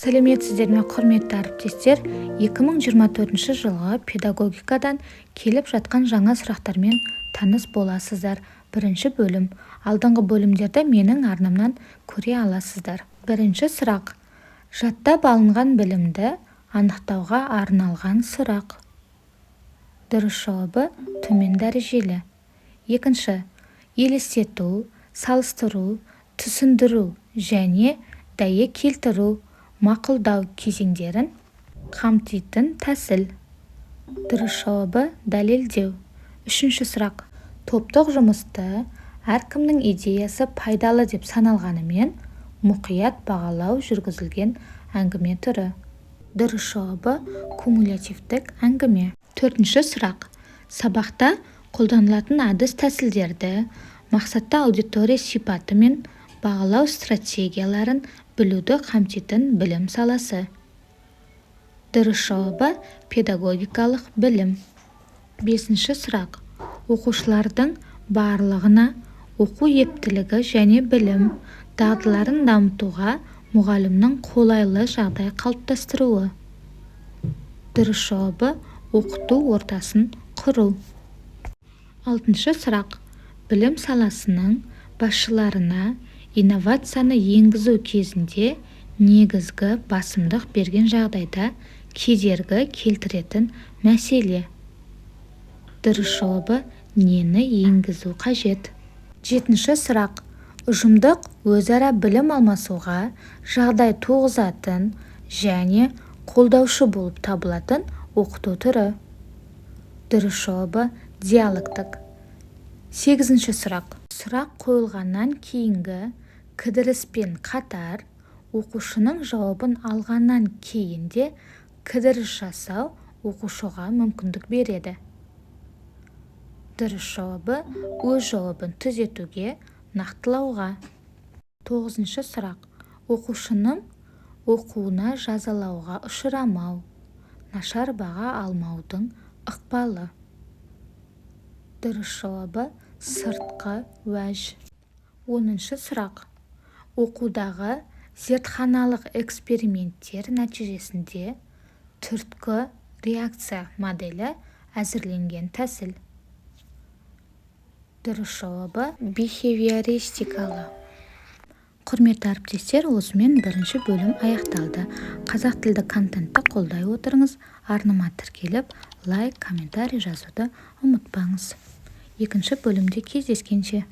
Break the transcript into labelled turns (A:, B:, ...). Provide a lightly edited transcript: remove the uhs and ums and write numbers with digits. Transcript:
A: Сәлеметсіздер ме, құрметті әріптестер! 2024 жылғы педагогикадан келіп жатқан жаңа сұрақтармен таныс боласыздар. Бірінші бөлім. Алдыңғы бөлімдерді менің арнамнан көре аласыздар. Бірінші сұрақ: жаттап алынған білімді анықтауға арналған сұрақ. Дұрыс жауабы: төмен дәрежелі. Екінші: елестету, салыстыру, түсіндіру және дәйек келтіру, мақұлдау кезеңдерін қамтитын тәсіл. Дұрыс жауабы: дәлелдеу. Үшінші сұрақ: топтық жұмысты әркімнің идеясы пайдалы деп саналғанымен, мұқият бағалау жүргізілген әңгіме түрі. Дұрыс жауабы: кумулятивтік әңгіме. Төртінші сұрақ: сабақта қолданылатын әдіс-тәсілдерді, мақсатты аудитория сипаты мен бағалау стратегияларын білуді қамтитын білім саласы. Дұрыс жауабы: педагогикалық білім. Бесінші сұрақ: оқушылардың барлығына оқу ептілігі және білім, дағдыларын дамытуға мұғалімнің қолайлы жағдай қалыптастыруы. Дұрыс жауабы: оқыту ортасын құру. Алтыншы сұрақ: білім саласының басшыларына инновацияны енгізу кезінде негізгі басымдық берген жағдайда кедергі келтіретін мәселе. Дұрыс жауабы: нені енгізу қажет. Жетінші сұрақ: ұжымдық өзара білім алмасуға жағдай туғызатын және қолдаушы болып табылатын оқыту түрі. Дұрыс жауабы: диалогтік. Сегізінші сұрақ: сұрақ қойылғаннан кейінгі кідіріспен қатар, оқушының жауабын алғаннан кейін де кідіріс жасау оқушыға мүмкіндік береді. Дұрыс жауабы: өз жауабын түзетуге, нақтылауға. Тоғызыншы сұрақ: оқушының оқуына жазалауға ұшырамау, нашар баға алмаудың ықпалы. Дұрыс жауабы: сыртқы уәж. 10-шы сұрақ: оқудағы зертханалық эксперименттер нәтижесінде түрткі реакция моделі әзірленген тәсіл. Дұрыс жауабы: бихевиористикалы. Құрметті әріптестер, осымен бірінші бөлім аяқталды. Қазақ тілді контентті қолдай отырыңыз, арнама тіркеліп, лайк, комментарий жазуды ұмытпаңыз. Екінші бөлімде кездескенше!